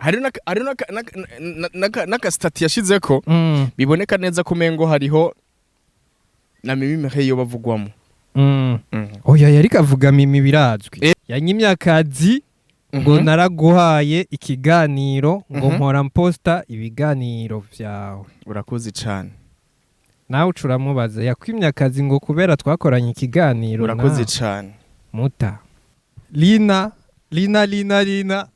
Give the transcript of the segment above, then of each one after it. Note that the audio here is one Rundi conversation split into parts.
Hari n'aka statut yashizeko, biboneka neza ko umengo hariho na Mimi Mireille yo bavugwamo. Oya, yariko avuga Mimi, birazwi. Yanyimye akazi ngo naraguhaye ikiganiro ngo mpora mposta ibiganiro vyawe. Urakoze cane. Nawe uca uramubaza, yakwimye akazi ngo kubera twakoranye ikiganiro. Urakoze Nawe. cane. Muta Lina, Lina, Lina, Lina,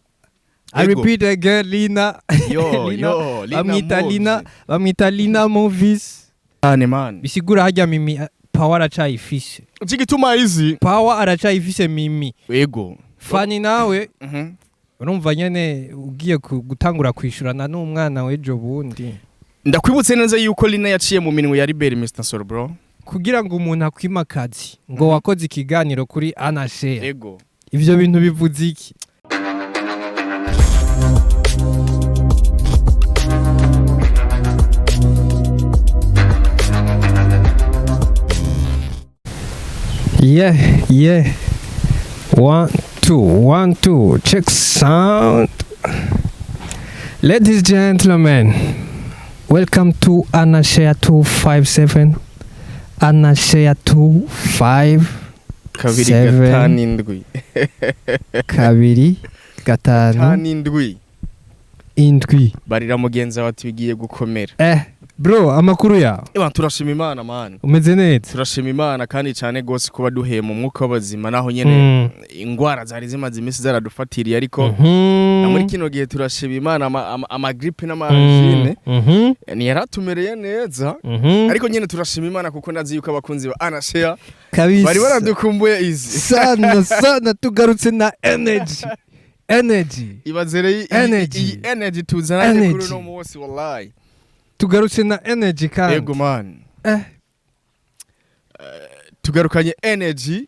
I Ego. repeat again, Lina. Yo. Lina, Yo, Lina. Bamwita Moves. Lina, bamwita Lina Movies. Cane, man. Bisigura harya Mimi power aracayifise. Igituma izi Power aracayifise Mimi. Ego. Fani nawe urumva nyene ugiye gutangura kwishurana n'umwana w'ejo bundi. Ndakwibutse neza yuko Lina yaciye mu minwe ya Liberi Mr Soro, bro. Kugira ngo umuntu akwime akazi ngo wakoze ikiganiro kuri Anashare, ivyo bintu bivuze iki? Yeah. One, two, one, two. Check sound. Ladies, gentlemen, welcome to Anashare 257. Anashare 25 2 Seven. 57. 2 5 7. 7. Barira mugenzi wawe ati bigiye gukomera. Bro, amakuru yawe? Eba, turashima Imana, man. Umeze neza? Turashima Imana kandi cyane gose kuba duhema umwuka w'abazima, naho nyene ingwara zari zimaze iminsi zaradufatiriye, ariko na muri kino gihe turashima Imana, amagrippe n'amangine ntiyaratumereye neza, ariko nyene turashima Imana kuko ndazi yuko abakunzi ba Anashare Kabisa. bari baradukumbuye izi. Sana sana, tugarutse na energy, energy. Ibaze rero Energy. iyi energy tuzananye kuri Energy. uno munsi, wallahi. Tugarutse na energy kandi. Ego, man. Tugarukanye energy,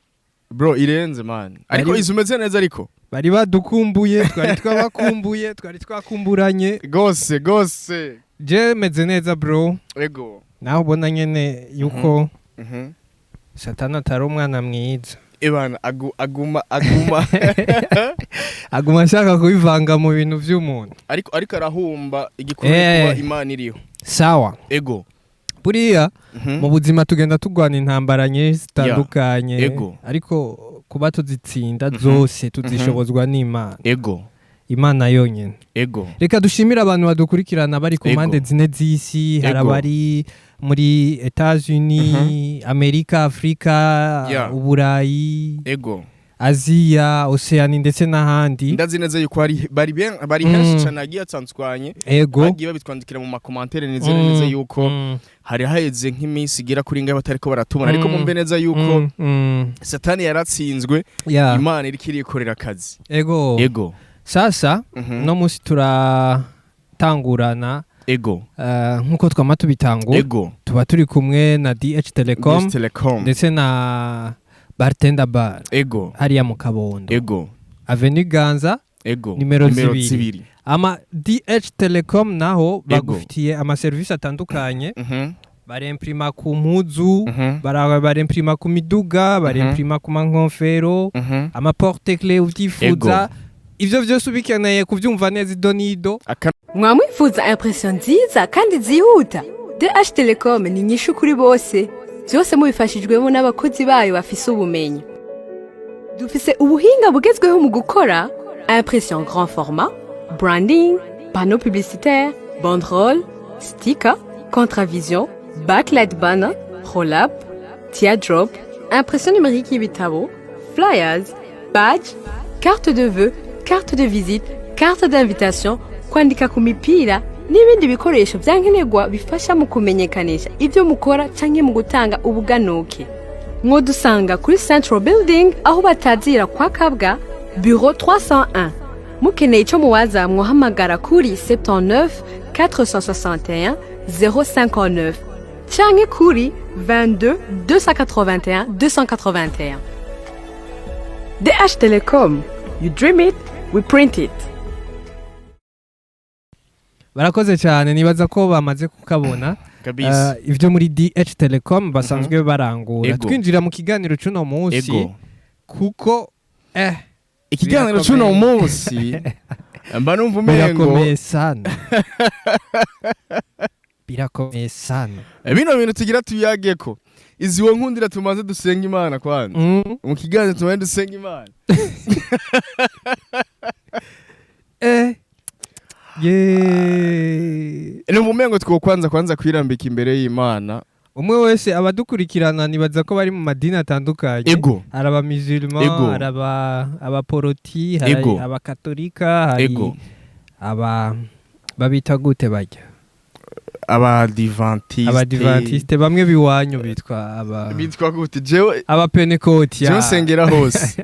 bro, irenze, man, ariko izi umeze neza ariko. Bari badukumbuye, twari twabakumbuye, twari twakumburanye. Gose gose. Je meze neza, bro. Ego. Nawe ubona nyene yuko Satani atari umwana mwiza. Ebana, aguma aguma. Aguma ashaka kubivanga mu bintu vy'umuntu. Ariko arahumba igikuru kuba Imana iriho. Sawa. Ego. Buriya mu buzima tugenda turwana intambara nyinshi zitandukanye, ariko kuba tuzitsinda zose tuzishobozwa n'Imana. Ego. Imana yonyine. Ego. Reka dushimire abantu badukurikirana bari ku mpande 4 z'isi. Hari abari muri Etats-Unis, Amerika, Afrika, Uburayi, Aziya, Oceani ndetse n'ahandi. Ndazi neza yuko hari bari bari henshi cyane hagiye hatandukanye, bagiye babitwandikira mu makomantere. Nizere neza yuko hari haheze nk'iminsi igera kuri ngaho batariko baratubona, ariko mumve neza yuko Satani yaratsinzwe, Imana iriko irikorera akazi. Ego. Ego. Sasa no munsi turatangurana nkuko twama tubitangura, tuba turi kumwe na DH Telecom Yes, Telecom ndetse na Bartender Bar hariya mu Kabondo, Avenue Ganza, nimero 2. 2. Ama DH Telecom naho bagufitiye amaserivisi atandukanye. Baremprima ku mpuzu, baremprima ku miduga, baremprima ku mankofero, amaporte clé uvyifuza. Ivyo vyose ubikeneye kuvyumva neza ido n'ido. Mwamwifuza impression nziza kandi zihuta? DH Telecom ni inyishu kuri bose, byose mubifashijwemo n'abakozi bayo bafise ubumenyi. Dufise ubuhinga bugezweho mu gukora impression grand format, branding, panneau publicitaire, banderole, sticker, contravision, backlight banner, roll-up, teardrop, impression numérique y'ibitabo, flyers, badge, carte de vœux, carte de visite, carte d'invitation, kwandika ku mipira n'ibindi bikoresho byankenerwa bifasha mu kumenyekanisha ibyo mukora canke mu gutanga ubuganuke. Mwodusanga kuri Central Building, aho batazira kwa Kabwa, bureau 301. Mukeneye ico muwaza, mwohamagara kuri 79 461 059 canke kuri 22 281 281. DH Telecom, you dream it, we print it. Barakoze cyane, nibaza ko bamaze kukabona. Kabisa. Ibyo muri DH Telecom basanzwe barangura. Twinjira mu kiganiro c'uno munsi, kuko Ikiganiro birakomeye. c'uno munsi. Mba numva umengo Birakomeye sana, birakomeye sana. Bino bintu tugira tuyageko iziwe nkundira, tumaze dusenga Imana kwanza. Mu kiganiro tumaze dusenga Imana. Ye. Numva umengo twokwanza kwanza kwirambika imbere y'Imana. Umwe wese abadukurikirana, nibaza ko bari mu madini atandukanye. Hari abamisulman, hari abaporoti, hari abakatolika, hari aba babita gute bajya? Abadivantiste. Abadivantiste bamwe biwanyu bitwa aba Bitwa gute? Jewe Abapenekoti. jewe nsengera hose,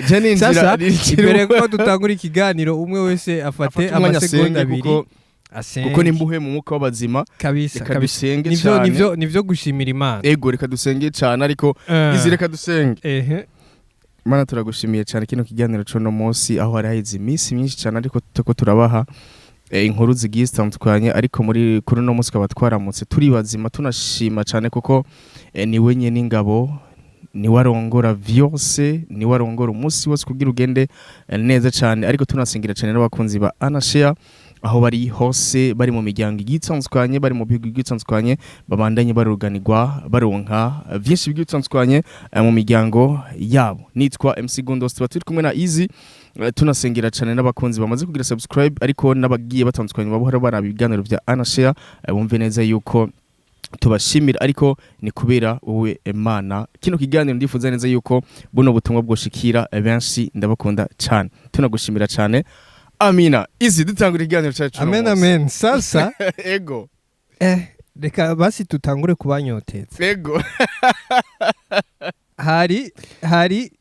je ninjira Sasa, ninjira imbere ko dutangura ikiganiro, umwe wese afate afate umwanya amasegonda asenge 2 kuko asenge. Kuko nimbuhe mu mwuka w'abazima. Kabisa. Reka Kabisa. dusenge Nivyo. cane. Nivyo gushimira Imana. Ego, reka dusenge cane, ariko izi, reka dusenge. Mana, turagushimiye cyane kino kiganiro c'uno munsi, aho hari haheze iminsi myinshi cyane ariko tuko turabaha inkuru zigiye zitandukanye, ariko muri kuri uno munsi tukaba twaramutse turi bazima. Tunashima cyane kuko niwe nyene ingabo, niwe arongora vyose, niwe arongora umunsi wose kugira ugende neza cyane. Ariko tunasingira cyane n'abakunzi ba Anashare aho bari hose, bari mu miryango igiye itandukanye, bari mu bihugu bigiye bitandukanye, babandanye baruganirwa, baronka vyinshi bigiye bitandukanye mu miryango yabo. Nitwa MC Gundos, tuba turi kumwe na Easy. Tunasengera cyane n'abakunzi bamaze kugira subscribe, ariko n'abagiye batandukanye babuhora baraba ibiganiro vya Anashare, bumve neza yuko tubashimira, ariko ni kubera wowe Imana. Kino kiganiro ndifuza neza yuko buno butumwa bwoshikira benshi. Ndabakunda cyane, tunagushimira cyane. Amina. Easy, dutangura ikiganiro cyacu uno Amen. munsi. Amen. Sasa reka basi tutangure kubanyoteza. Hari hari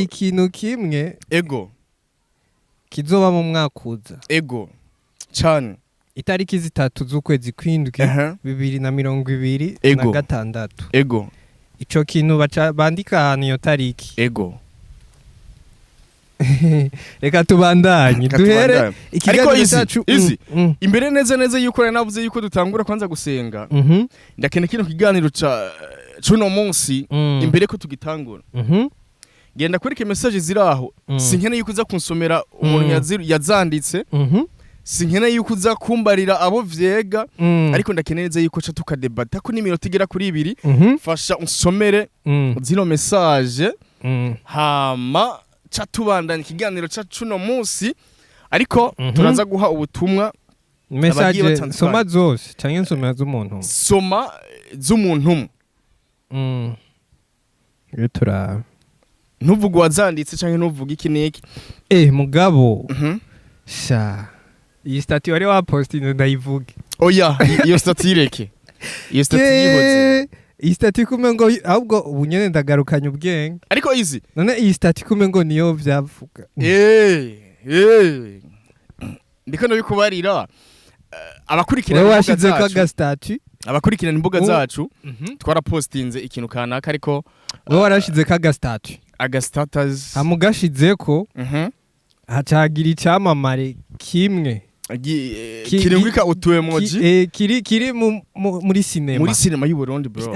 ikintu kimwe kizoba mu mwaka uza. Ego cyane. Itariki 3 z'ukwezi kw'indwi 2026. Ico kintu baca bandika ahantu iyo tariki. Reka tubandanye. Reka duhere tubandanye. ikiganiro Ariko Easy, cyacu. Easy. Imbere neza neza yuko nari navuze yuko dutangura kwanza gusenga, ndakene kino kiganiro ca cuno munsi, imbere ko tugitangura, genda kwereka message ziri aho. Sinkeneye yuko uza kunsomera umuntu yazanditse, sinkeneye yuko uza kumbarira abo vyega, ariko ndakeneye neza yuko ca tukadebata ko n'iminota igera kuri 2. Fasha unsomere zino message, hama ca tubandanya ikiganiro ca cuno munsi, ariko turaza guha ubutumwa abagiye Message batandukanye. soma zose canke nsomera z'umuntu umwe? Soma z'umuntu umwe. Iyo turaba. Ntuvuge uwazanditse canke ntuvuge iki n'iki. Mugabo sha, iyi statut wari wapostinze ndayivuge? Oya, iyo statut ireke, iyo statut yihoze. Iyi statut kume ngo ahubwo ubu nyene ndagarukanye ubwenge. Ariko Easy, None iyi statut kume ngo niyo vyavuga? Ndiko ndabikubarira. Abakurikirana Wewe imbuga washizeko zacu, aga statut. abakurikirana imbuga zacu, twarapostinze ikintu kanaka, ariko Wewe warashizeko aga statut. Aga status. Hama ugashizeko, hacagira icamamare kimwe Kirungika utu emoji. Kiri muri sinema. Muri sinema y'u Burundi, bro.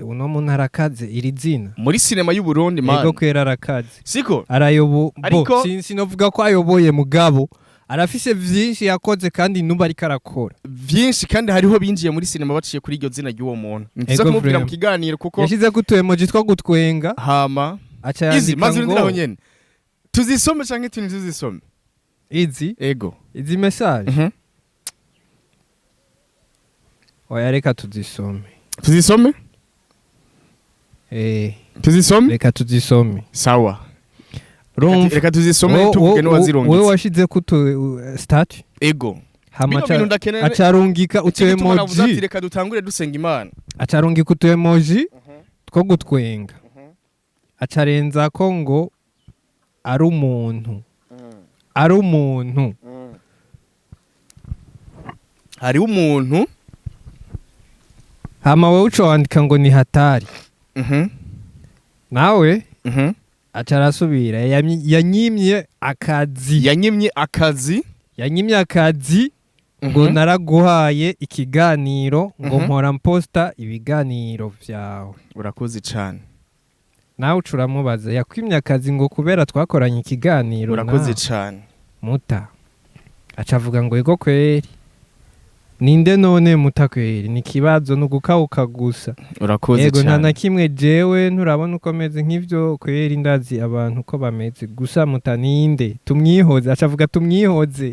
Uno muntu arakaze iri zina. Muri sinema y'u Burundi, man. Ego kwera, arakaze. Siko? Arayobo Ariko bo sinovuga ko ayoboye, mugabo arafise vyinshi yakoze kandi nubu ariko arakora. Vyinshi, kandi hariho binjiye muri sinema baciye kuri iryo zina ry'uwo muntu. Ntiza Ego kumubwira mu vraiment. kiganiro kuko Yashizeko utu emoji two gutwenga, hama aca Easy, yandika maze urindire aho ngo nyene, tuzisome canke tuni tuzisome? Izi Ego. izi message? Oya, reka tuzisome. Tuzisome. Tuzisome. Reka tuzisome. Sawa. Urumva Reka tuzisome, tuvuge n'uwazirungitse. Wewe washizeko utu statut. Ego. Hama Bino bintu ndakeneye. acarungika utu Icyo gituma navuze ati emoji. reka dutangure dusenga Imana. Acarungika utu emoji two gutwenga, acarenzako ngo ari umuntu, ari umuntu. Hariho umuntu. Hama wewe uca wandika ngo ni hatari. Nawe aca arasubira yanyimye akazi. Yanyimye akazi. Yanyimye akazi ngo naraguhaye ikiganiro ngo mpora mposta ibiganiro vyawe. Urakoze cane. Nawe uca uramubaza yakwimye akazi ngo kubera twakoranye ikiganiro Urakoze nawe. cane. Muta aca avuga ngo ego kweri, ninde none muta kweri? Ni kibazo, ni ugukawuka gusa. Urakoze Ego, nta cyane. na kimwe. Jewe nturabona uko meze nk'ivyo kweri, ndazi abantu uko bameze gusa. Muta ninde? Tumwihoze. Aca avuga tumwihoze.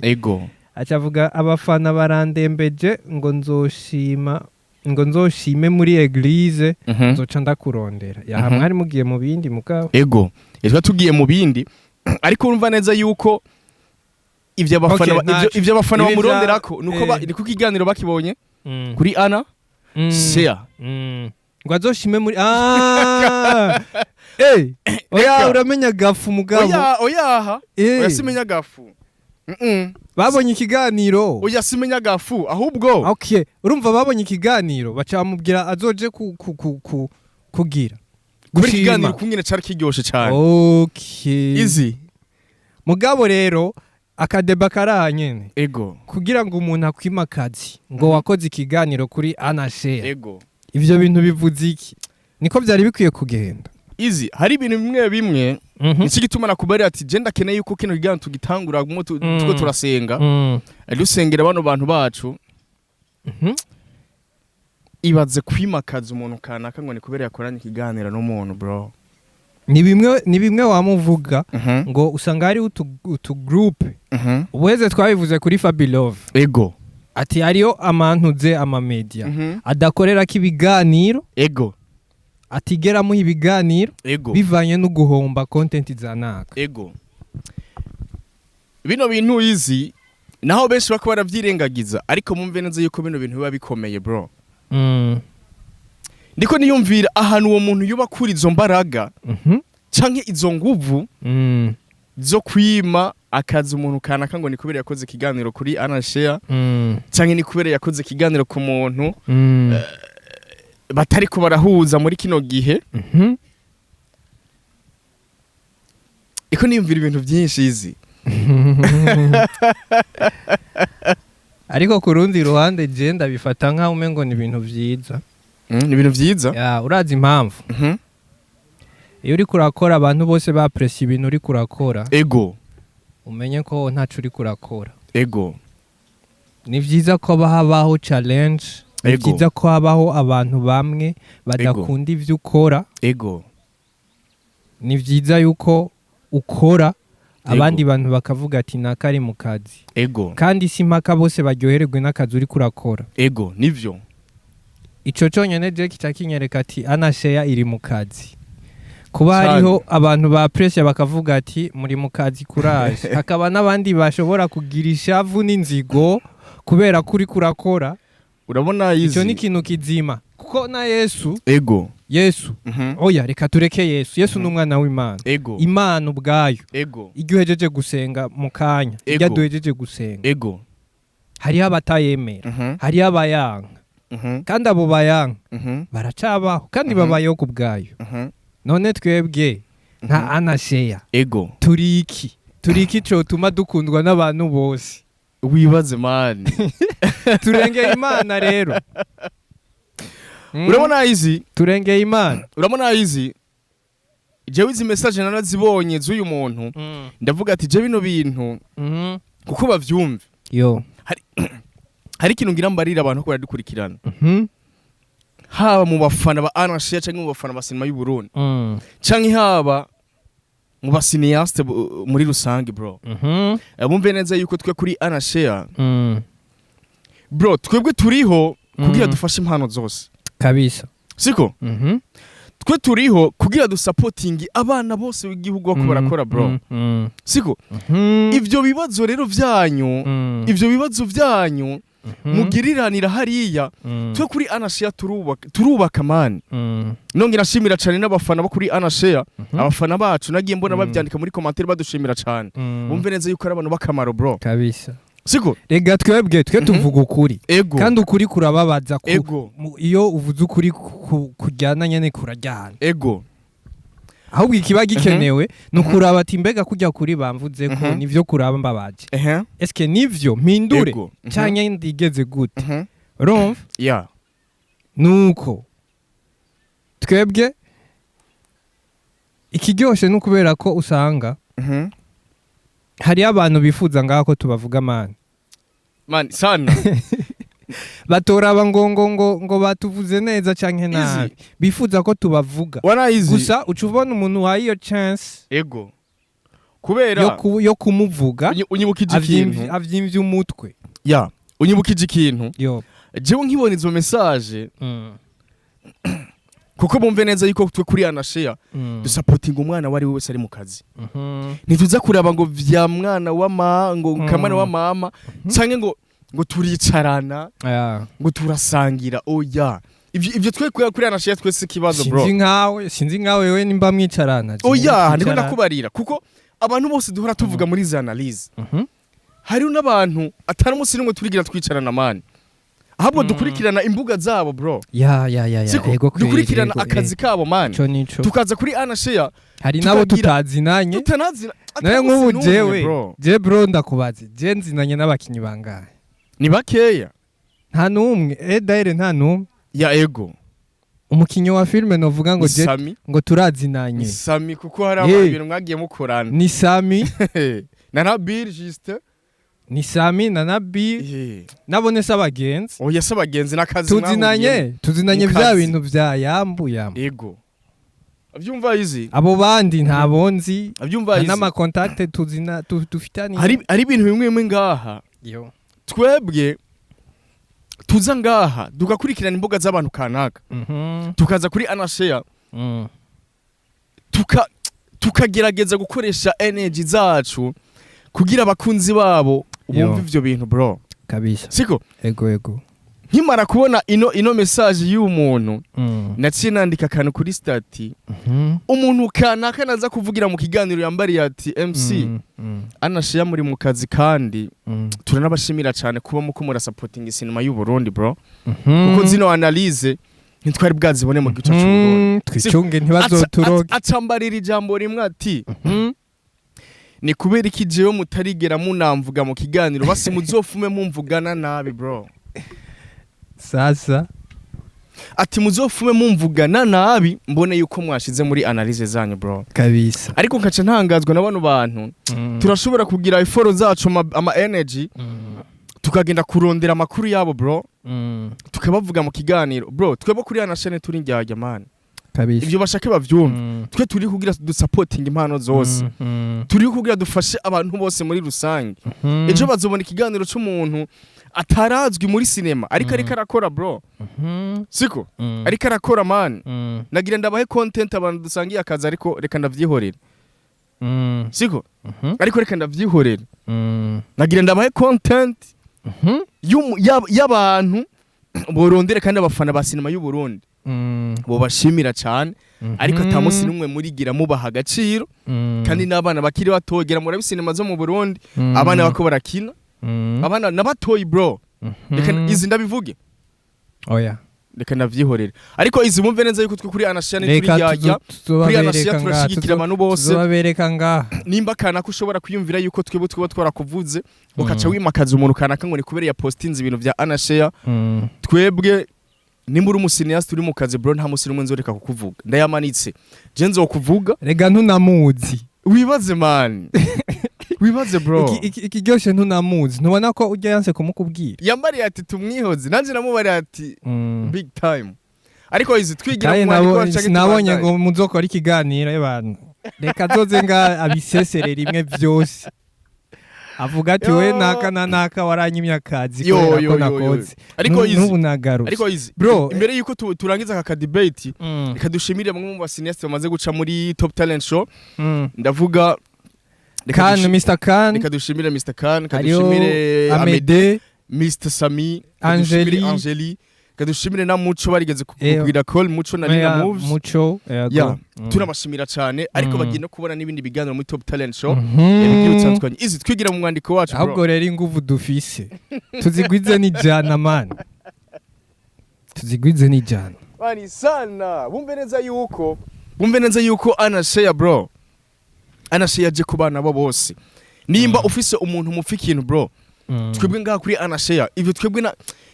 Aca avuga abafana barandembeje, ngo nzoshima, ngo nzoshime muri église, nzoca ndakurondera yaha. Mwari mugiye mu bindi mugabo. Ego, twa tugiye mu bindi, ariko urumva neza yuko ivyo abafana Okay, ntaco. ivyo abafana Ibi bamuronderako nuko niko ikiganiro bakibonye kuri Ana Share. Ngo azoshime muri oya. Reka. Uramenya gafu mugabo. Oya, oyaha. Oya, simenya gafu. Babonye ikiganiro. Oya, simenya gafu ahubwo. Okay, urumva babonye ikiganiro baca bamubwira azoje ku kugira Kubera gushima. ikiganiro kungene cari kiryoshe cane. Izi Mugabo rero akadeba karaha nyene. Kugira ngo umuntu akwima akazi ngo wakoze ikiganiro kuri Anashare, ivyo bintu bivuze iki? Niko vyari bikwiye kugenda? Izi hari ibintu bimwe bimwe, nicyo gituma nakubarira ati je ndakeneye yuko kino kiganiro tugitangura mwo tuko turasenga, dusengera bano bantu bacu. Ibaze kwimakaza umuntu kanaka ngo ni kubera yakoranye ikiganiro n'umuntu, bro. Ni bimwe wamuvuga ngo usanga hari utu groupe. Ubuheze twabivuze kuri Fabilove, ati hariyo amantuze amamedia adakorerako ibiganiro, atigeramo ibiganiro, bivanye no guhomba content za naka. Ego, bino bintu izi naho benshi bako baravyirengagiza, ariko mumve neza yuko bino bintu biba bikomeye, bro. Ndiko niyumvira ahantu uwo muntu yuba akura izo mbaraga canke izo nguvu zo kwima akazi umuntu kanaka ngo ni kubera yakoze ikiganiro kuri Anashare, canke ni kubera yakoze ikiganiro ku muntu batariko barahuza muri kino gihe. Iko niyumvira ibintu byinshi izi. Ariko ku rundi ruhande je ndabifata nkaho umengo ni ibintu vyiza. Ni ibintu vyiza. Ya, urazi impamvu? Iyo uriko urakora, abantu bose bapresa ibintu uriko urakora, umenye ko ntaco uriko urakora. Ni vyiza ko habaho challenge, ni vyiza ko habaho abantu bamwe badakunda ivyo ukora. Ni vyiza yuko ukora, abandi bantu bakavuga ati nakari mu kazi. Kandi si impaka bose baryohererwe n'akazi uriko urakora. Ego, nivyo. Ico conyene je kica kinyereka ati Anashare iri mu kazi, kuba hariho abantu ba pressure bakavuga ati muri mu kazi, courage, hakaba n'abandi bashobora kugira ishavu n'inzigo kubera ko uriko urakora. Urabona Ico izi ni ikintu kizima, kuko na Yesu, Yesu, oya, reka tureke Yesu. Yesu ni umwana w'Imana, Imana ubwayo. Iyo uhejeje gusenga mu kanya, iyo duhejeje gusenga, hariho abatayemera, hariho abayanka, kandi abo bayanka baracabaho kandi babayeho ku bwayo. None twebwe nka Anashare turi iki? Turi iki cotuma dukundwa n'abantu bose? Wibaze, man. Turengeye Imana rero. Urabona izi Turengeye Imana. Urabona izi, jewe izi message narazibonye z'uyu muntu, ndavuga ati je bino bintu kuko bavyumve. Yo. Hari ikintu ngira mbarira abantu ko baradukurikirana, haba mu bafana ba Anashare canke mu bafana ba sinema y'u Burundi, canke haba mu ba cinéaste muri rusange, bro. Bumve neza yuko twe kuri Anashare, bro, twebwe turiho kugira dufashe impano zose. Siko? Twe turiho kugira dusapotingi abana bose b'igihugu bako barakora, bro. Siko? Ivyo bibazo rero vyanyu, ivyo bibazo vyanyu mugiriranira hariya, twe kuri Anashare turubaka, turubaka, man. Nongera nshimira cyane n'abafana bo kuri Anashare, abafana bacu nagiye mbona bavyandika muri commentaire badushimira cyane. Bumve neza yuko ari abantu b'akamaro, bro. Siko? Rega twebwe twe tuvuga ukuri, kandi ukuri kurababaza iyo uvuze ukuri kujyana nyene kurajyana. Ahubwo ikiba gikenewe ni ukuraba ati mbega kujya kuri bamvuze ko nivyo kuraba mbabaje, eske nivyo mpindure canke ndigeze gute? Urumva? Nuko twebwe ikiryoshe ni ukubera ko usanga Hariyo abantu bifuza ngaho ko tubavuga, man. Man, sana. Batoraba ngo batuvuze neza canke nabi, bifuza ko tubavuga. Wana izi. Gusa uca ubona umuntu waha iyo chance Ego, kubera yo kumuvuga, unyibukije ikintu. Avyimvye umutwe. Ya, unyibukije ikintu. Yo. Jewe nkibona izo message, kuko bumve neza yuko twe kuri Anashare dusapotinga umwana wari we wese ari mu kazi. Ntituza kuraba ngo vya mwana wa ma ngo kamwana wa mama, canke ngo turicarana, ngo turasangira. Oya, ivyo twe kuri Anashare twese ikibazo, bro. Sinzi nkawe wewe nimba mwicarana. Jewe Oya, ndiko twicarana. ndakubarira kuko abantu bose duhora tuvuga muri izi analyse, hariho n'abantu atari umunsi n'umwe turigira twicarana, man, ahubwo dukurikirana imbuga zabo, bro. Ya. Siko? Ego kweri, Dukurikirana ego, akazi kabo, man. Ico nico. Tukaza kuri Anashare Hari nabo tukagira- tutazinanye. Tutanazina. Nawe Atari nk'ubu umunsi n'umwe, jewe, bro. je bro, ndakubaze, je nzinanye n'abakinyi bangahe? Ni bakeya. Nta n'umwe, daire nta n'umwe. Ya, ego. Umukinyi wa filime novuga ngo Ni je Sami. ngo turazinanye. Ni Sami, kuko hari ibintu mwagiye mukorana. Ni Sami. Na Nabil Justin. Ni Sami na Nabi. Nabone se abagenzi. Oya, se abagenzi n'akazi Tuzinanye mwahuriyemo. tuzinanye Mu vya kazi. bintu vya yambu yambu. Ego, abyumva izi. Abo bandi ntabo nzi. Abyumva izi. N'ama contact tuzina dufitaniye. Hari ibintu bimwe bimwe ngaha Yo. twebwe tuza ngaha tugakurikirana imbuga z'abantu kanaka, tukaza kuri Anashare, tukagerageza gukoresha energy zacu kugira abakunzi babo bumve ivyo bintu, bro. Kabisa. Siko? Ego. Nkimara kubona ino message y'uyu muntu, naciye nandika akantu kuri statut. Umuntu kanaka naza kuvugira mu kiganiro yambariye ati: "MC, Anashare muri mu kazi, kandi turanabashimira cyane kuba muko murasapotinga sinema y'u Burundi, bro, kuko zino analyse ntitwari bwazibone mu gice cy'u Burundi." Twicunge ntibazoturoge. Acambarira ijambo rimwe ati: "Ni kubera iki jewe mutarigera munamvuga mu kiganiro? Basi muzofume mumvugana nabi, bro." Sasa. Ati: "Muzofume mumvugana nabi, mbone yuko mwashize muri analyse zanyu, bro." Kabisa. Ariko nkaca ntangazwa na bano bantu. Turashobora kugira effort zacu, ama energy, tukagenda kurondera amakuru yabo, bro, tukabavuga mu kiganiro, bro. Twebwe kuri Anashare turi njyajya, man. Ibyo bashake bavyumve. Twe turi kugira dusapotinga impano zose. Turi kugira dufashe abantu bose muri rusange. Ejo bazobona ikiganiro c'umuntu atarazwi muri sinema, ariko arakora, bro. Siko? Ariko arakora, man. Nagira ndabahe content abantu dusangiye akazi, ariko reka ndavyihorera. Siko? Ariko reka ndavyihorera. Nagira ndabahe content y'abantu borondere, kandi abafana ba sinema y'u Burundi bobashimira cyane, ariko ata munsi n'umwe murigira mubaha agaciro. Kandi n'abana bakiri batogera murabi sinema zo mu Burundi, abana bako barakina, abana n'abatoyi, bro. Reka izi ndabivuge. Oya. Reka ndavyihorere. Ariko izi mumve neza yuko twe kuri Anashare turi Reka yajya kuri Anashare tuzobabereka ngaha. turashigikira abantu bose. Tuzobabereka ngaha. Nimba kanaka ushobora kwiyumvira yuko twebwe twaba twarakuvuze, ukaca wimakaza umuntu kanaka ngo ni kubera ya postinze ibintu vya Anashare, twebwe nimba uri umu cinéaste uri mu kazi, bro, nta musi n'umwe nzoreka kukuvuga. Ndayamanitse, je nzokuvuga. Rega ntunamuzi. Wibaze, man, wibaze, bro. Ikiryoshe ntunamuzi, ntubona ko ujya yanse kumukubwira. Yambariye ati: "Tumwihoze." Nanje namubariye ati: "Big time." Ariko izi twigira Kandi mu mwandiko wacu canke sinabonye tubandanye? ngo muzokora ikiganiro y'abantu. Reka azoze nga abisesere rimwe byose, avuga ati: "We Yo. naka na naka waranyimye akazi Yo, kubera yo, ko yo, yo. nakoze." Ariko izi N'ubu nagarutse. Ariko izi, Bro, imbere yuko turangiza aka debate, reka dushimire bamwe mu ba cinéaste bamaze guca muri Top Talent Show. Ndavuga reka Kan, Mr Kan. Reka dushimire Mr Kan, reka Hariho dushimire Amede, Amede. Mr Sami, reka dushimire Angeli. Angeli, reka dushimire na Muco barigeze kugira call, Muco na Oya, Lina Moves. Muco, yego. Ya, tunabashimira cyane, ariko bagiye no kubona n'ibindi biganiro muri Top Talent Show bigiye bitandukanye. Izi twigira mu mwandiko wacu, bro. Ahubwo rero inguvu dufise tuzigwize n'ijana, man, tuzigwize n'ijana. Bani sana, bumve neza yuko Anashare, bro, Anashare yaje ku bana bo bose. Nimba ufise umuntu mupfa ikintu, bro, twebwe ngaha kuri Anashare ivyo twebwe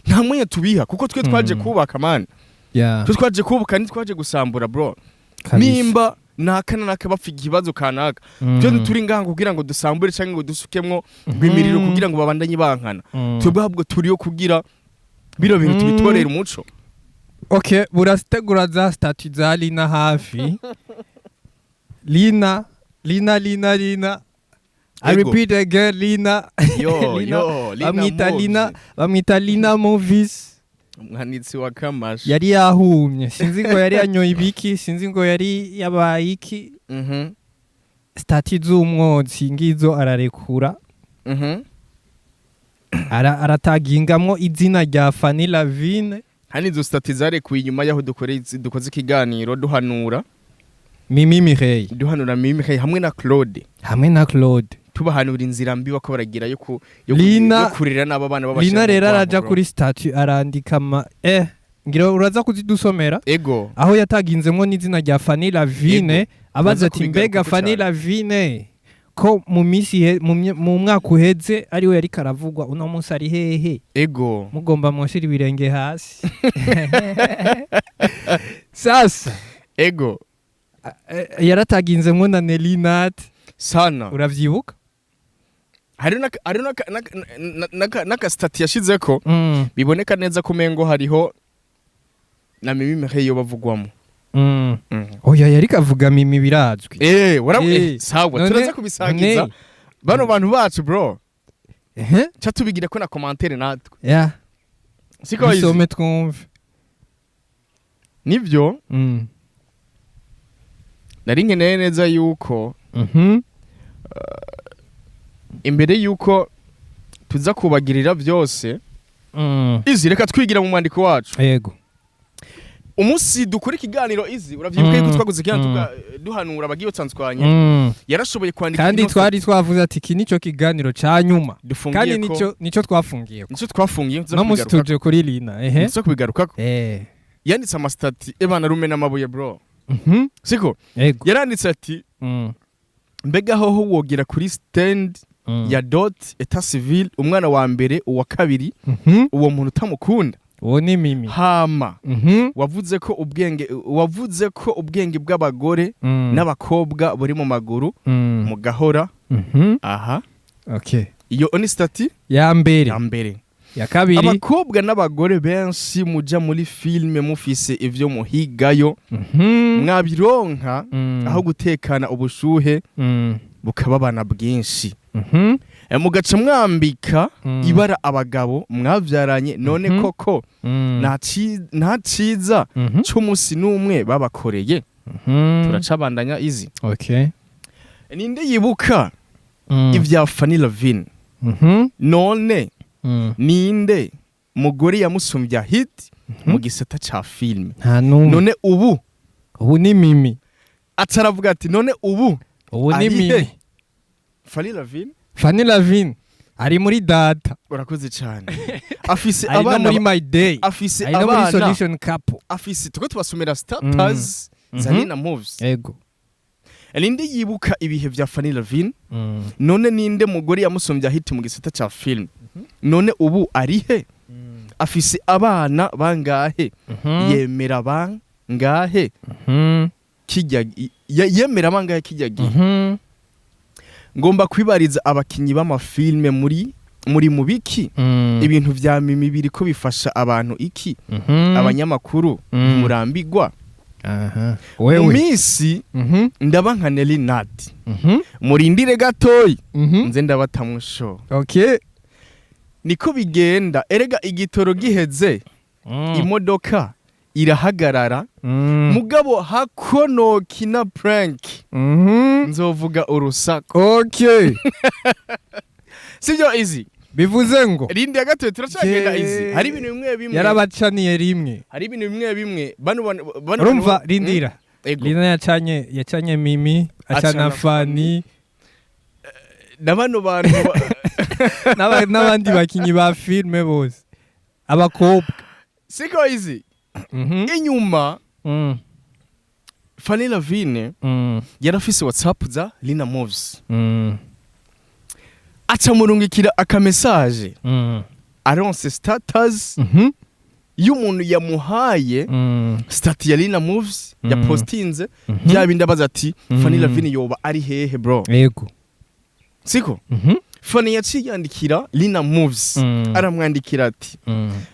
nta mwanya tubiha, kuko twe twaje kubaka, man. Twe twaje kubaka, ntitwaje gusambura, bro. Kabisa. Nimba Naka na naka bapfa ikibazo kanaka, twe ntituri ngaha kugira ngo dusambure cyangwa ngo dusukemwo ngo imiriro kugira ngo babandanye bankana. Twebwe ahubwo turiyo kugira bino bintu tubitorere umuco. Okay, burategura za statut za Lina hafi. Lina, Lina, Lina, Lina, I repeat again, Lina. Yo. Lina, Yo, Lina bamwita Moves. Lina, bamwita Lina Movies. Umwanditsi wa Kamasha. Yari yahumye, sinzi ngo yari yanyoye ibiki, sinzi ngo yari yabaye iki. Statut z'umwotsi ngizo ararekura. Aratagingamwo izina rya Fanny Lavine. Hani izo statut zarekuye inyuma y'aho dukoze ikiganiro duhanura Mimi Mireille. Duhanura Mimi Mireille hamwe na Claude. Hamwe na Claude. Tubahanura inzira mbi bako baragira yo Lina yo kurera n'aba bana babashira Lina mu rero rwango, araja bro. kuri statut arandika ma ngira uraza kuzidusomera. Ego. Aho yataginzemwo n'izina rya Fanny Lavine. Ego. Abaza Turaza ati mbega kubigarukako Fanny cane. Lavine ko mu minsi mu mwaka uheze ariwe yari karavugwa, uno munsi ari hehe? Ego. Mugomba mushira ibirenge hasi sasa. Ego. Yarataginzemwo na Nelly Nat. Sana. Uravyibuka? Hari n'aka statut yashizeko biboneka neza ko umengo hariho na Mimi Mireille yo bavugwamo. Oya, yari kavuga Mimi, birazwi. Wara sawa. Turaza kubisangiza bano bantu bacu, bro. Cha tubigira ko na commentaire natwe. Siko izi. Bisome twumve. Nivyo. Nari nkeneye neza yuko imbere yuko tuza kubagirira byose izi, reka twigira mu mwandiko wacu. Yego. Umunsi dukora ikiganiro izi, uravyibuka yuko twaguze ikiganiro duhanura abagiye batandukanye. Yarashoboye kwandika Kandi ino twari twavuze ati iki nico kiganiro ca nyuma. Dufungiye Kandi ko nico twafungiye. Nico twafungiye, tuza No munsi kubigarukako. tuje kuri Lina, ehe. Tuza kubigarukako. Yanditse amastatut ebana rume n'amabuye, bro. Siko? Yego. Yaranditse ati mbega hoho wogera kuri stand ya dot, état civil, umwana wa mbere, uwa kabiri, uwo muntu utamukunda? Uwo ni Mimi. Hama wavuze ko ubwenge bw'abagore n'abakobwa buri mu maguru, mugahora aha. Iyo ni statut Ya mbere. ya mbere. Ya kabiri. Abakobwa n'abagore benshi muja muri filime mufise ivyo muhigayo, mwabironka aho gutekana ubushuhe bukababana bwinshi. Mugaca mwambika ibara abagabo mwavyaranye. None koko nta ciza c'umunsi n'umwe babakoreye? Turacabandanya izi. Ninde yibuka ivya Fanny Lavine? None ninde mugore yamusumbya hit mu gisata ca filime? Nta n'umwe. None ubu Ubu ni Mimi. Ataravuga ati none ubu Ubu ni ari he? Mimi. Fanny Lavine. Fanny Lavine ari muri data. Urakoze cyane. Afise Ari no abana muri My Day. Afise Ari no muri abana. Solution Couple. Afise, tuko tubasomera status za Lina Moves. Ego. Ninde yibuka ibihe vya Fanny Lavine? None ninde mugore yamusumbya hit mu gisata ca film? None ubu ari he? Afise abana bangahe? Yemera bangahe kijya yemera bangahe kijya gihe? Ngomba kwibariza abakinyi b'amafilme, muri mubiki? Ibintu vya Mimi biriko bifasha abantu iki? Abanyamakuru ntimurambigwa? Aha. Mu Wewe. minsi ndaba nka Nelly Nat. Murindire gatoyi, nze ndabatamusho. Niko bigenda erega, igitoro giheze imodoka irahagarara. Mugabo hakonokina prank, nzovuga urusaku. Sibyo izi? Bivuze ngo Rindi ya gatoyi, turacagenda. Izi, hari ibintu bimwe bimwe yarabacaniye rimwe. Hari ibintu bimwe bimwe bano Urumva, rindira. Ego. Lina yacanye Mimi, acana Acana Fani na bano bantu n'abandi bakinyi ba filme bose abakobwa. Siko izi? Inyuma Fanny Lavine yarafise WhatsApp za Lina Moves, aca murungikira aka message aronse status. Y'umuntu yamuhaye statut ya Lina Moves ya postinze bya bindi, abaza ati: "Fanny Lavine yoba ari hehe, bro?" Siko? Fanny yaciye yandikira Lina Moves, aramwandikira ati: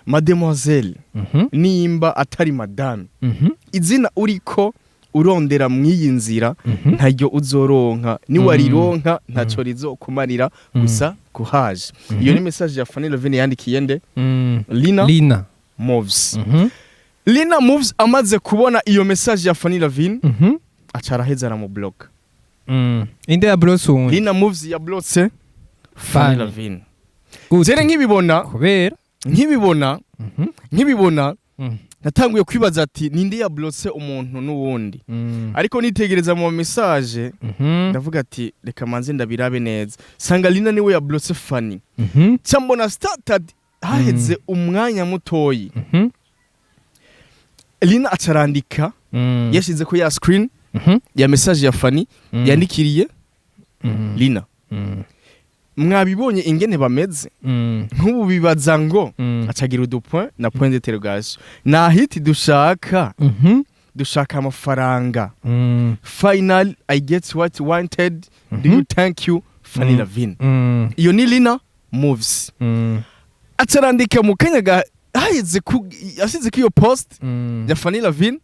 "Mademoiselle, nimba atari madame, izina uriko urondera mw'iyi nzira ntaryo uzoronka, niwarironka ntaco rizokumarira gusa kuhaje." Iyo ni message ya Fanny Lavine yandikiye nde? Lina Lina. Moves. Lina Moves amaze kubona iyo message ya Fanny Lavine, aca araheza aramubloka. Inde ya blose uwundi? Lina Moves yablotse Fanny Fanny. Lavine. Gute? Jere nkibibona, Kubera nkibibona nkibibona natanguye kwibaza ati: "Ninde yablotse umuntu n'uwundi?" Ariko nitegereza mu message, ndavuga ati: "Reka manze ndabirabe neza." Sanga Lina niwe yablotse Fanny. Ca mbona status haheze umwanya mutoyi, Lina acarandika, yashize ko ya screen ya message ya Fanny yandikiriye Lina: "Mwabibonye ingene bameze? Nk'ubu bibaza ngo", acagira udupoint na point d'interrogation, "nta hit dushaka, dushaka amafaranga. Final, I get what you wanted. Do you thank you, Fanny Lavine." Iyo ni Lina Moves. Acarandika mu kanya haheze asize ko iyo post ya Fanny Lavine,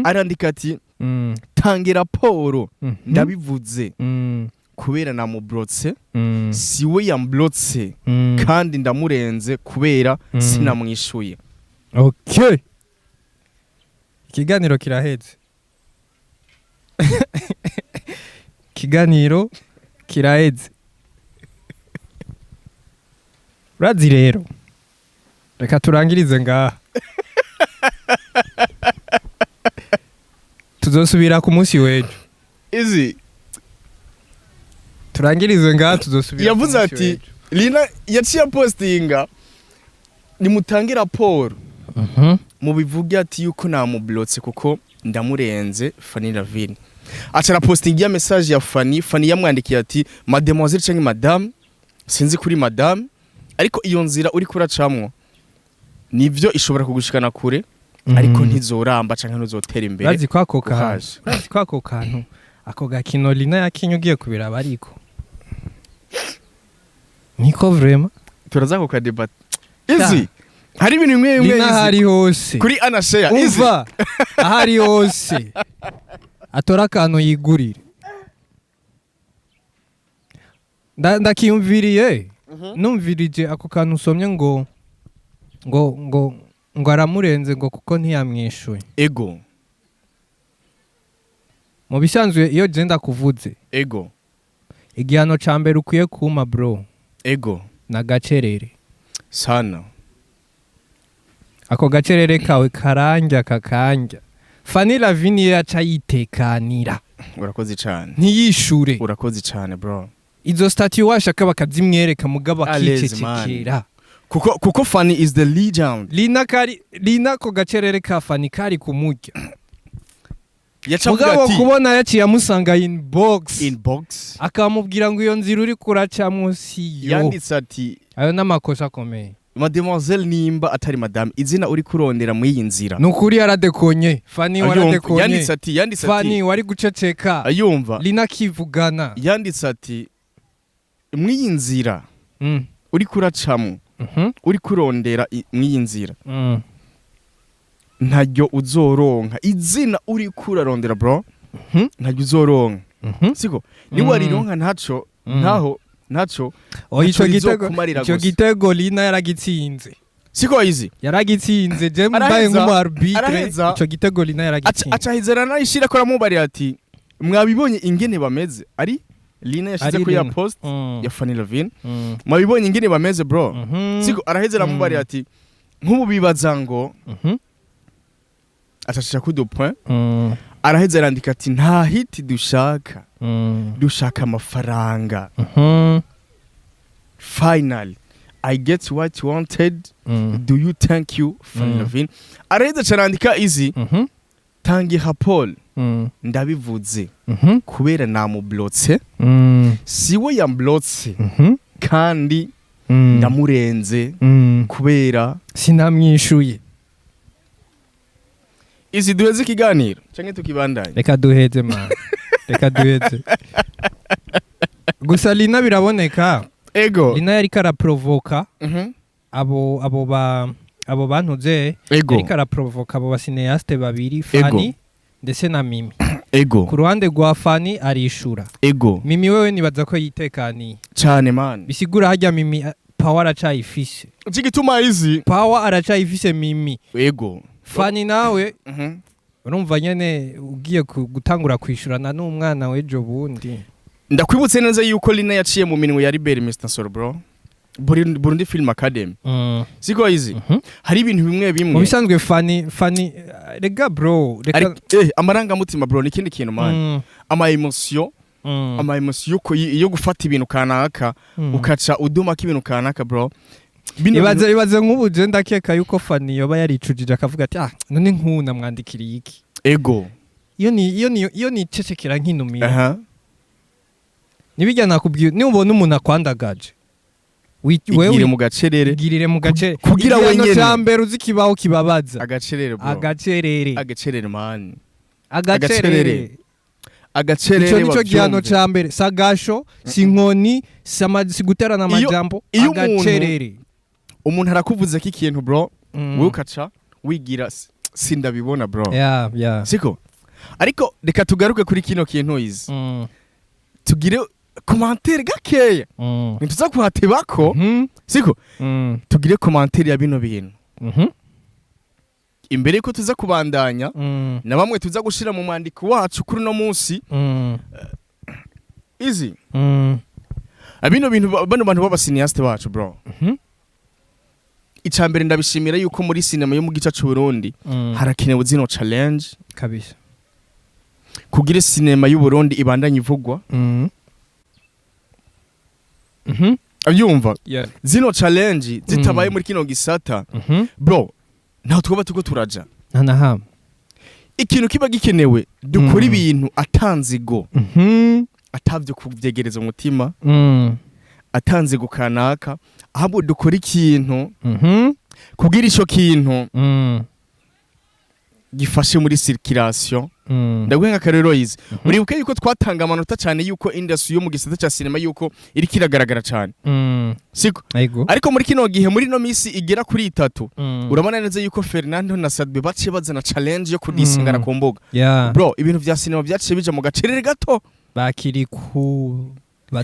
arandika ati: "Tanga raporo, ndabivuze kubera namublotse, siwe yamblotse, kandi ndamurenze kubera sinamwishuye." Okay, ikiganiro kiraheze, ikiganiro kiraheze. Urazi rero, reka turangirize ngaha, tuzosubira ku munsi w'ejo. Izi Turangirize ngaha, tuzosubira ku yavuze munsi ati w'ejo. Lina yaciye apostinga: "Nimutange raporo, mubivuge ati yuko namublotse kuko ndamurenze Fanny Lavine." Aca arapostinga ya message ya Fanny. Fanny yamwandikiye ati: "Mademoiselle canke madame, sinzi kuri madame, ariko iyo nzira uri kuracamwo nivyo ishobora kugushikana kure, ariko ntizoramba canke ntuzotera imbere." Urazi ko ako kantu Uhaje. Urazi ko ako kantu, ako gakino Lina yakinye, ugiye kubiraba, ariko niko vraiment. Turaza ku kadebate izi, hari ibintu bimwe bimwe Lina izi ahari hose kuri anashare izi. Umva, ahari hose atora akantu yigurire. Ndakiyumviriye, numvirije ako kantu usomye ngo aramurenze, ngo kuko ntiyamwishuye. Mu bisanzwe, iyo je ndakuvuze, igihano ca mbere ukwiye kuma, bro, na gacerere. Sana. Ako gacerere kawe karanja kakanja. Fanny Lavine yaca yitekanira, Urakoze cane. ntiyishure. Urakoze cane, bro. Izo statut washaka bakazimwereka, mugabo Allez, akicecekera. Kuko Fanny is the legend. Lina kari Lina, ko gacerere ka Fanny kari kumurya. Yaca avuga Mugabo ati kubona yaciye amusanga inbox, inbox, akamubwira ngo iyo nzira uri kuracamwo siyo. Yanditse ati: Ayo n'amakosa akomeye. "Mademoiselle, nimba atari madame, izina uri kurondera muri iyi nzira." Nukuri yaradekonye Fanny. Ayumva, Waradekonye. yanditse Fanny, ati wari guceceka. Ayumva. Lina akivugana. Yanditse ati: "Mw'iyi nzira uri kuracamwo, uri kurondera mw'iyi nzira, ntaryo uzoronka. Izina uri kurarondera, bro, ntaryo uzoronka." Siko niwarironka ntaco, ntaho ntaco. Oya, ico Ntaco gitego rizokumarira ico gusa. gitego Lina yaragitsinze. Siko izi? Yaragitsinze. Je mbaye nk'umu arbitre, ico gitego Lina yaragitsinze. Acahizana nayishira ko aramubariye ati: "Mwabibonye ingene bameze?" Ari Lina yashize Ari ko ya Lina. post ya Fanny Lavine: "Mwabibonye ingene bameze, bro?" Siko araheze aramubariye ati: "Nk'ubu bibaza ngo", acacisha ku deux points, araheze arandika ati: "Nta hit dushaka, dushaka amafaranga. Final, I get what you wanted. Do you thank you, Fanny Lavine?" Araheze acarandika izi: "Tangi raporo, ndabivuze kubera namublotse, siwe yamblotse, kandi ndamurenze kubera sinamwishuye." Izi duheze ikiganiro canke tukibandanye? Reka duheze, man, reka duheze. Gusa Lina biraboneka. Lina yariko araprovoka abo bantuze. Yariko araprovoka abo ba cinéastes babiri, Fani ndetse na Mimi. Ku ruhande rwa Fani arishura. Mimi wewe nibaza ko yitekaniye. Cane, man. Bisigura harya Mimi power aracayifise. Igituma izi Power aracayifise Mimi. Fani nawe urumva nyene ugiye gutangura kwishurana n'umwana w'ejo bundi. Ndakwibutse neza yuko Lina yaciye mu minwe ya Liberi Mr Soro, bro, Burundi Film Academy. Siko izi? Mhm. Hari ibintu bimwe Mu bimwe bisanzwe Fani, rega bro, reka. Amarangamutima, bro, ni ikindi kintu, man. Ama émotion, ama émotion yo gufata ibintu kanaka, ukaca udumako ibintu kanaka, bro. Bino Ibaze, ibaze nk'ubu je ndakeka yuko Fani yoba yaricujije akavuga ati: "Ah, none nk'ubu namwandikiriye iki?" Iyo ni cecekera nkinumira. Nibijya nakubwiye, nubona umuntu akwandagaje, Igire wewe mu gacerere. Igirire mu gace. Kugira Igihano wenyene. ca mbere uzi kibaho kibabaza. Agacerere, bro. Agacerere. Agacerere, man. Agacerere. Agacerere. Ico nico gihano Bavyumve. ca mbere, sagasho, si inkoni, si guterana amajambo. Iyo Agacerere. Umuntu arakuvuze ko ikintu, bro, wowe ukaca wigira sindabibona, bro. Siko? Ariko reka tugaruke kuri kino kintu izi, tugire commentaire gakeya. Ntituza kuhatebako. Siko? Tugire commentaire ya bino bintu imbere yuko tuza kubandanya na bamwe tuza gushira mu mwandiko wacu kuri uno munsi. Izi bino bintu, bano bantu b'aba cinéastes bacu, bro, icambere ndabishimira yuko muri sinema yo mu gice c'u Burundi harakenewe zino challenge Kabisa. kugira sinema y'u Burundi ibandanye ivugwa. Abyumva? Yeah. Zino challenge zitabaye muri kino gisata, bro, ntaho twaba turiko turaja. Nta na hamwe. Ikintu kiba gikenewe, dukora ibintu atanzigo, atavyo kuvyegereza umutima, atanzigo kanaka, ahubwo dukora ikintu kugira ico kintu gifashe muri circulation. Ndaguhe nk'akarero yize. Uribuke yuko twatanga amanota cyane yuko industry yo mu gisata ca sinema yuko iriko iragaragara cyane, siko? Ego. Ariko muri kino gihe, muri ino misi igera kuri 3, urabona neza yuko Fernando na Sadbe baciye bazana challenge yo kudisingana ku mbuga. Bro, ibintu vya sinema vyaciye bija mu gacerere gato. Bakiri ku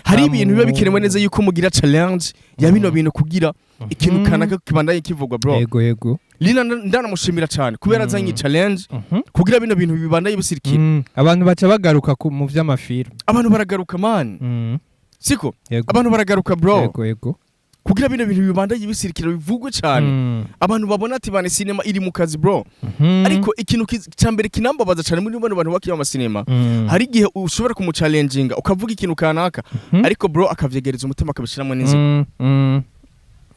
Hari ibintu biba bikenewe neza yuko mugira challenge ya bino bintu kugira ikintu kanaka kibandanye kivugwa, bro. Ego ego. Lina ndanamushimira cyane kubera azanye challenge kugira bino bintu bibandanye bisirikira. Abantu baca bagaruka mu vy'amafilm. Abantu baragaruka, man. Siko? Yego. Abantu baragaruka, bro, Ego ego. kugira bino bintu bibandanye bisirikira, bivugwe cyane, abantu babona ati bane sinema iri mu kazi, bro. Ariko ikintu ca mbere kinambabaza cyane muri bano bantu bakina amasinema, hari igihe ushobora kumuchallenginga ukavuga ikintu kanaka, ariko bro akavyegereza umutima, akabishiramo n'inzigo.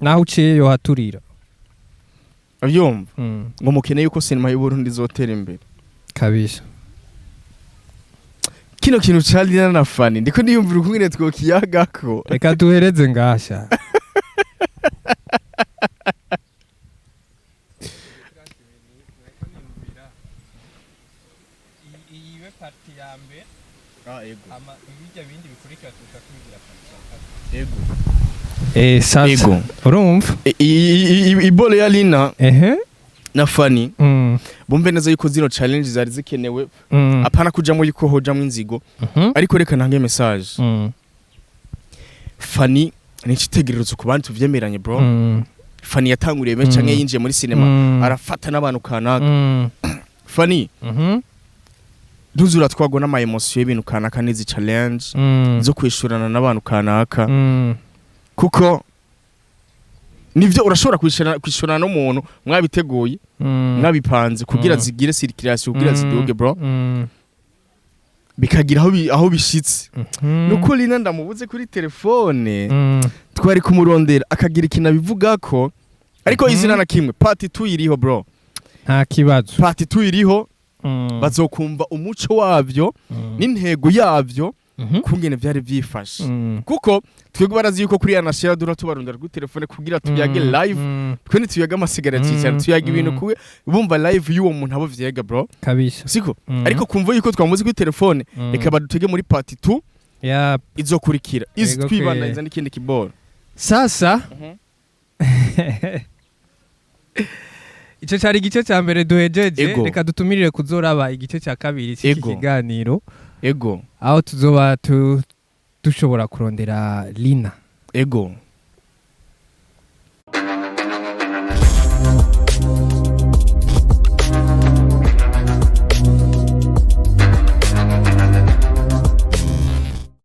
Naho uciye yohaturira. Abyumva? Ngo mukeneye yuko sinema y'u Burundi izotera imbere. Kabisa. Kino kintu ca Lina na Fanny, ndiko ndiyumvira ukungene twokiyagako. Reka duhereze ngasha. Iyibe partie ya mbere. Ah, ego. Ama ibijya bindi bikurikira tuza kubigira partie ya kabiri. Ego. Sasa. Ego. Urumva? Ibolo ya Lina na Fanny, bumve neza yuko zino challenge zari zikenewe, apana kujamwo yuko hojamwo inzigo. Ariko reka ntange message. Fanny ni icitegererezo ku bandi, tuvyemeranye, bro. Fanny yatanguriye benshi canke yinjiye muri sinema, arafata n'abantu kanaka. Fanny, ntuzuratwagwa n'ama émotion y'ibintu kanaka n'izi challenge zo kwishurana n'abantu kanaka, kuko nivyo urashobora kwishurana n'umuntu mwabiteguye, mwabipanze kugira zigire circulation, kugira ziduge, bro, bikagira aho bishitse. Nuko Lina ndamubuze kuri telefone, twari kumurondera akagira ikintu abivugako, ariko izina na kimwe, part 2 iriho, bro. Nta kibazo. Part 2 iriho. Bazokumva umuco wavyo n'intego yavyo. Kungene vyari vyifashe, kuko twebwe barazi yuko kuri Anashira dura tubarondera kuri telefone kugira tuyage live. Twe ntituyaga amasigara cyane, tuyaga ibintu kuwe bumva live y'uwo muntu abo vyega, bro. Kabisa. Siko? Ariko kumva yuko twamuze kuri telefone, reka badutege muri part 2 izokurikira izi. Ego. Twibandaniza n'ikindi kiboro. Sasa ico cari igice ca mbere duhejeje. Reka dutumirire kuzoraba igice ca kabiri c'iki kiganiro, aho tuzoba dushobora kurondera Lina. Ego.